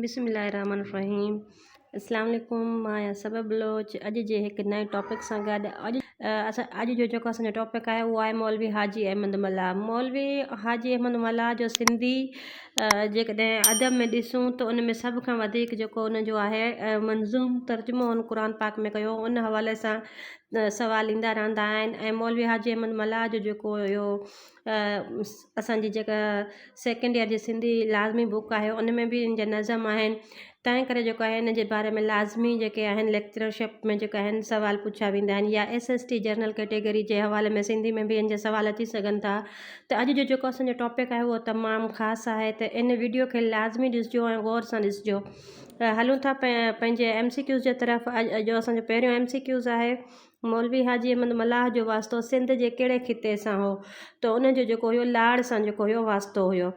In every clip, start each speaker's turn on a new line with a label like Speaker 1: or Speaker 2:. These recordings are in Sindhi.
Speaker 1: بسم الله الرحمن الرحيم اسلام عليڪم مان آهيان صبا بلوچ اڄ جي هڪ نئين ٽاپڪ سان گڏ اڄ اسان اڄ جو جيڪو اسان جو ٽاپڪ آهي اهو آهي مولوي حاجي احمد ملاح مولوي حاجي احمد ملاح جو سنڌي جيڪڏهن ادب ۾ ڏسون ته ان ۾ سڀ کان وڌيڪ جيڪو ان جو آهي منظوم ترجمو هن قرآن پاڪ ۾ ڪيو ان حوالي سان سوال ايندا رهندا آهن ۽ مولوي حاجي احمد ملاح جو جيڪو اهو اسان جي جيڪا سيڪنڊ ايئر جي سنڌي لازمي بڪ آهي ان ۾ به ان جا نظم آهن تنهن ڪري جيڪو آهي ان جي باري ۾ لازمي جيڪي آهن ليڪچررشپ ۾ جيڪا آهن سوال پڇيا ويندا آهن يا S S T general category جي حوالي ۾ سنڌي ۾ به ان جا سوال اچي سگهن ٿا ته اڄ جو جيڪو اسان جو ٽاپڪ آهي اهو تمام خاص آهي ته ان ويڊيو کي لازمي ڏسجو ۽ غور سان ڏسجو هلون ٿا پنهنجي ايم سي ڪيوز جي طرف اڄ جو اسان جو پهريون ايم سي ڪيوز آهي مولوي حاجي احمد ملاح جو واسطو سنڌ جي ڪهڙي خطي سان هو ته ان جو جيڪو هيو لاڙ سان جيڪو هيو واسطو هيو.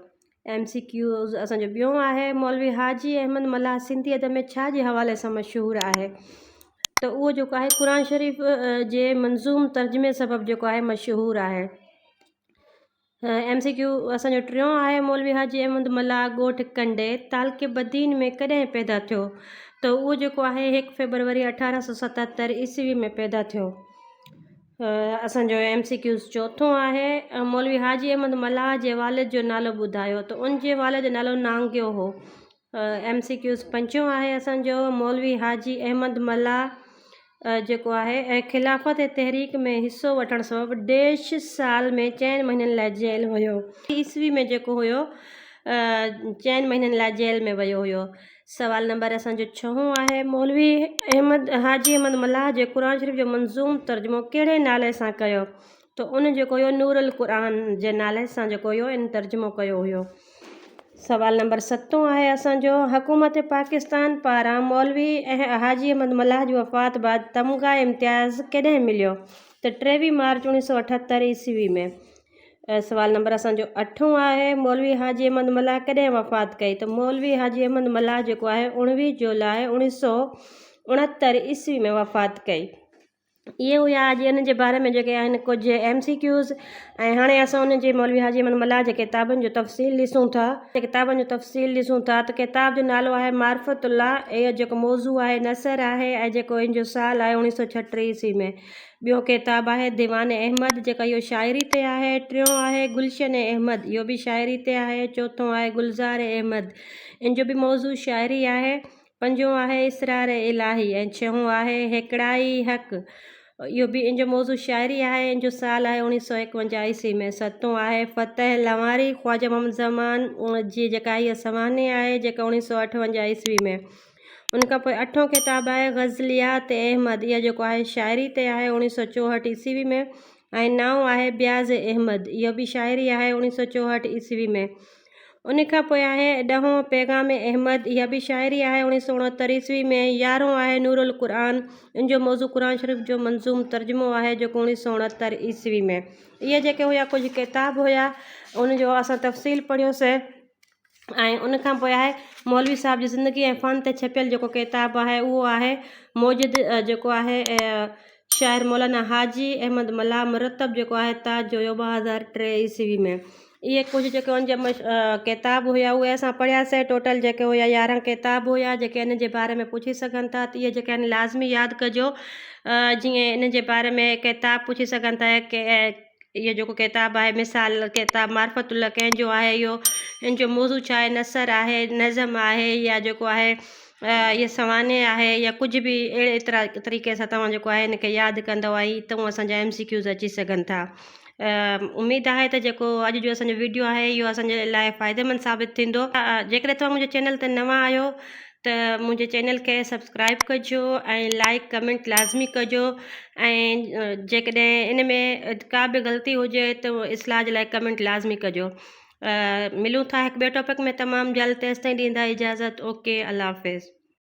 Speaker 1: ايم سي ڪيوز اسان جو ٻيون آهي مولوي حاجي احمد ملاح سنڌي ادب ۾ ڇا جي حوالي سان مشهور آهي ته اهو جيڪو آهي قرآن شريف جي منظوم ترجمي سبب جيڪو آهي مشهور آهي. ايم سي ڪيو اسان جو ٽيون آهي مولوي حاجي احمد ملاح ڳوٺ ڪنڊي تعلقي بدين ۾ ڪڏهن پيدا ٿيو ته اهو جيڪو آهي هڪ فيبروري 1877 عيسوي ۾ پيدا ٿيو. اسان جو ايم سي ڪيوز چوٿون آهي مولوي حاجي احمد ملاح جي والد جو نالو ٻڌايو ته ان جي والد جو نالو نانگيو هو. ايم سي ڪيوز پنجون آهي اسان جو مولوي حاجي احمد ملاح جيڪو آهي ۽ خلافت تحريڪ ۾ حصو وٺڻ سبب ڊيش سال ۾ چئن مهينن لاء جيل هيو. عيسوي ۾ جيڪو هيو چئن مهينن لاء جيل ۾ ويو هيو. سوال نمبر اسان جو ڇهون آهي مولوي احمد حاجي احمد ملاح جي قرآن شريف جو منظوم ترجمو ڪهڙي نالي سان ڪيو ته ان جيڪو هيو نور القرآن جي نالي سان جيڪو هيو ان ترجمو ڪيو هيو. سوال نمبر ستون آهي اسان جو حڪومت پاڪستان پاران مولوي حاجي احمد ملاح جي وفات بعد تمغه امتياز ڪڏهن مليو ته ٽيويهه مارچ اوڻيهه سو اٺهتر عيسوي ۾. سوال نمبر اسان جو اٺون آهي مولوي حاجي احمد ملاح ڪڏهن وفات ڪئي ته مولوي حاجي احمد ملاح جيڪو آهي اوڻويهه جولاء اوڻيهه سو اڻهتر عيسوي ۾ وفات ڪئي. اهي هيا اڄ انهن جي باري ۾ جيڪي آهن ڪجهه ايم سي ڪيوز ۽ هاڻي اسان انهن جي مولوي حاجي احمد ملاح جي ڪتابن جو تفصيل ڏسون ٿا. ڪتابن جو تفصيل ڏسون ٿا ته ڪتاب جو نالو آهي معرفت الله اهو جيڪو موضوع آهي نثر آهي ۽ جيڪو ان جو سال آهي اوڻيهه سو ڇٽيهه عيسوي ۾ ٻيو ڪتاب آهي ديوان احمد جيڪا اهو شاعري تي آهي ٽيون آهي گلشن احمد اهو به شاعري تي آهي چوٿون آهي گلزار احمد ان جو به موضوع شاعري آهي پنجون آهي اسرار الاهي ۽ ڇهون آهي هيڪڙائي حق. اهو به ان جو موضوع شاعري آهي. ان جو سال آهي اوڻيهه سو ايڪونجاهه عيسوي ۾. ستون آهي فتح لنواري خواجه محمد زمان جي جيڪا هيء سوانح آهي جيڪا اوڻيهه سو اٺونجاهه عيسوي ۾. ان کان پوء اٺون ڪتاب آهي غزليات احمد اها جيڪو آهي شاعري تي آهي اوڻيهه سو چوهٺ عيسوي ۾ ۽ نائون آهي بياض احمد اهو به شاعري آهي اوڻيهه سو چوهٺ عيسوي ۾. ان کان پوء آهي ڏهون پيغام احمد، اها به شاعري آهي اوڻيهه سو اڻهتر عيسوي ۾، يارهون آهي نور القرآن، ان جو موضوع قرآن شريف جو منظوم ترجمو آهي جيڪو اوڻيهه سو اڻهتر عيسوي ۾. اهي جيڪي هيا ڪجهه ڪتاب هيا ان جو اسان تفصيل پڙهيوسين ۽ ان کان پوء آهي مولوي صاحب جي زندگي ۽ فن تي ڇپيل جيڪو ڪتاب آهي اهو آهي موجد جيڪو آهي شاعر مولانا حاجي احمد ملاح مرتب جيڪو آهي تاج جويو 2003 عيسوي ۾. اهي ڪجهه جيڪي ان جا ڪتاب هيا اهي اسان پڙهياسين ٽوٽل جيڪي هيا يارهن ڪتاب هيا جيڪي ان جي باري ۾ پڇي سگهن ٿا ته اهي جيڪي آهن لازمي ياد ڪجو جيئن ان جي باري ۾ ڪتاب پڇي سگهن ٿا ڪي اهو جيڪو ڪتاب آهي مثال ڪتاب معرفت الله ڪنهن جو آهي اهو ان جو موضوع ڇا آهي نثر آهي نظم آهي يا جيڪو آهي اهي سوانح آهي يا ڪجهه به اهڙي طرح طريقي سان توهان جيڪو آهي ان کي ياد ڪندو ۽ اتان اسان جا ايم سي ڪيوز اچي سگهن ٿا اميد آهي ته جيڪو اڄ جو اسان جو ويڊيو آهي اهو اسان جي لاء فائديمند ثابت ٿيندو جيڪڏهن توهان منهنجي چينل تي نوان آهيو ته منهنجي چينل کي سبسڪرائب ڪجو ۽ لائڪ ڪمينٽ لازمي ڪجو ۽ جيڪڏهن ان ۾ ڪا به غلطي هجي ته اصلاح جي لاء ڪمينٽ لازمي ڪجو ملون ٿا هڪ ٻئي ٽاپڪ ۾ تمام جلد تيستائين ڏيندا اجازت اوڪي الله حافظ.